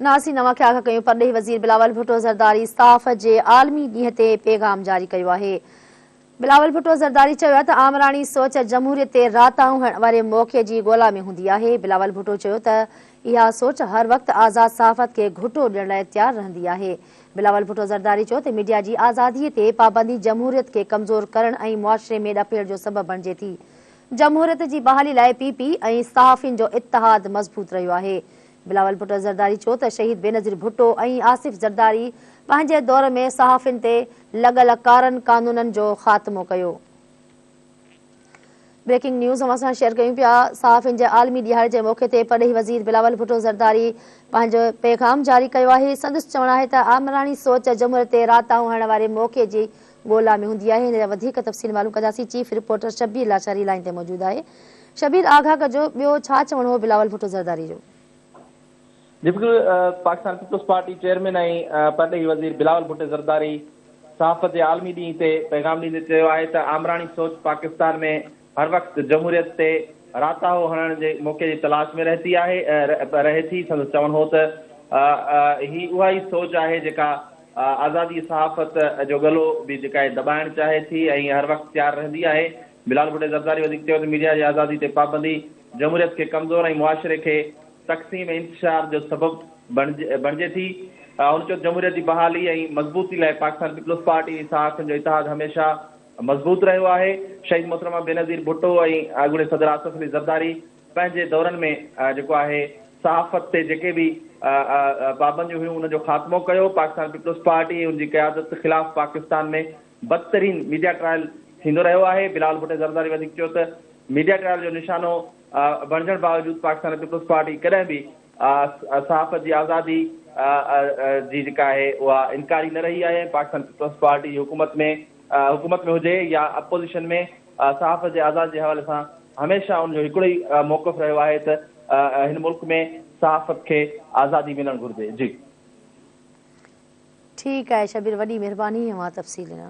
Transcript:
ناظرين اوهان کي آگاهه ڪيون پرڏيهي وزير بلاول ڀٽو زرداري صحافت جي عالمي ڏينهن تي پيغام جاري ڪيو آهي. بلاول ڀٽو زرداري چيو آهي ته آمراڻي سوچ جمهوريت تي راتاهون هڻڻ واري موقعي جي ڳولا ۾ هوندي آهي. بلاول ڀٽو چيو ته اها سوچ هر وقت آزاد صحافت کي گهٽو ڏيڻ لاء تيار رهندي آهي. بلاول ڀٽو زرداري چيو ته ميڊيا جي آزادي تي پابندي جمهوريت کي ڪمزور ڪرڻ ۽ معاشري ۾ ڏڦيڙ جو سبب بڻجي ٿي. جمهوريت جي بحالي لاء پي پي ۽ صحافين جو اتحاد مضبوط رهيو آهي. بلاول ڀٽو زرداري چيو ته شهيد بينظير ڀٽو ۽ آصف زرداري پنهنجي دور ۾ صحافين تي لڳل ڪارن قانونن جو خاتمو ڪيو. بريڪنگ نيوز اوهان سان شيئر ڪيون پيا صحافين جي عالمي ڏهاڙي جي موقعي تي پرڏيهي وزير بلاول ڀٽو زرداري پنهنجو پيغام جاري ڪيو آهي سندس چوڻ آهي ته آمراڻي سوچ جمهوريت تي راتاهون هڻڻ واري موقعي جي ڳولا ۾ هوندي آهي هن جا وڌيڪ تفصيل معلوم ڪنداسين chief reporter Shabbir Lashari line تي موجود آهي شبير آگاهه ڪجو ٻيو ڇا چوڻ هو بلاول ڀٽو زرداري جو. جي بلڪل پاڪستان پيپلز پارٽي چيئرمين ۽ پرڏيهي وزير بلاول ڀٽو زرداري صحافت جي عالمي ڏينهن تي پيغام ڏيندي چيو آهي ته آمراڻي سوچ پاڪستان ۾ هر وقت جمهوريت تي راتاهو هڻڻ جي موقعي جي تلاش ۾ رهتي آهي رهي ٿي سندس چوڻ هو ته هي اها ئي سوچ آهي جيڪا آزادي صحافت جو ڳلو به جيڪا آهي دٻائڻ چاهي ٿي ۽ هر وقت تيار رهندي آهي بلال ڀٽي زرداري وڌيڪ چيو ته ميڊيا جي آزادي تي پابندي جمهوريت کي ڪمزور ۽ معاشري کي تقسيم ۽ انتشار جو سبب بڻجي ٿي. هن چيو ته جمهوريت جي بحالي ۽ مضبوطي لاء پاڪستان پيپلز پارٽي ۽ صحافين جو اتحاد هميشه مضبوط رهيو آهي. شهيد محترمه بينظير ڀٽو ۽ اڳوڻي صدر آصف علي زرداري پنهنجي دورن ۾ جيڪو آهي صحافت تي جيڪي به پابنديون هيون ان جو خاتمو ڪيو. پاڪستان پيپلز پارٽي ۽ ان جي قيادت خلاف پاڪستان ۾ بدترين ميڊيا ٽرائل ٿيندو رهيو آهي. بلاول ڀٽي زرداري وڌيڪ چيو ته ميڊيا ٽرائل جو نشانو بڻجڻ باوجود پاڪستان پيپلز پارٽي ڪڏهن به صحافت جي آزادي جي جيڪا آهي اها انڪاري نه رهي آهي ۽ پاڪستان پيپلز پارٽي جي حڪومت ۾ حڪومت ۾ هجي يا اپوزيشن ۾ صحافت جي آزادي جي حوالي سان هميشه ان جو هڪڙو ئي موقف رهيو آهي ته هن ملڪ ۾ صحافت کي آزادي ملڻ گهرجي. جي. ٺيڪ آهي شبير وڏي مھرباني اوھان تفصيل ڏنا.